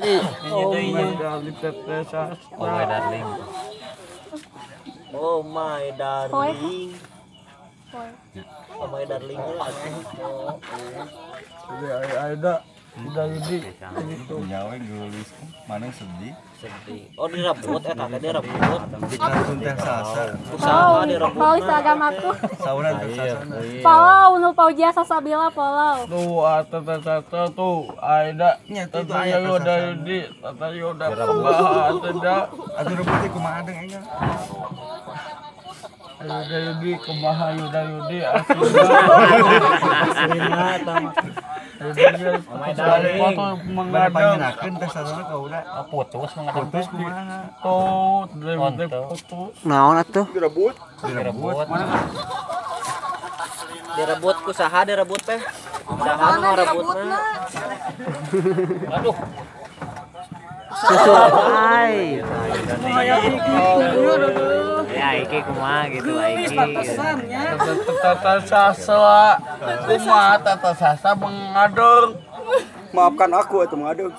Oh my darling, oh my darling. Oh my darling. Oh my darling. Ada udah Yudi gitu. Nyawa geulis mana sedih? Sedih. Oh direbut eta teh direbut. Dikantun teh sasa. Usaha direbut. Follow Instagram aku. Sauna teh sasana. Follow nu Fauzia Salsabila follow. Tuh tata tuh Aida. Tata Yoda Yudi, Tata Yoda kumaha teh. Atuh rebut teh kumaha deung enggak. Yoda Yudi kumaha Yoda Yudi aslina. Aslina eta mah. Mengadang teh sasana ka udah putus mengadang putus kumaha tuh putus naon atuh direbut direbut ku saha direbut teh saha nu ngarebutna aduh susu ai ya iki kumaha gitu iki tata sasa kumaha tata sasa mengadeng maafkan aku atau mengadeng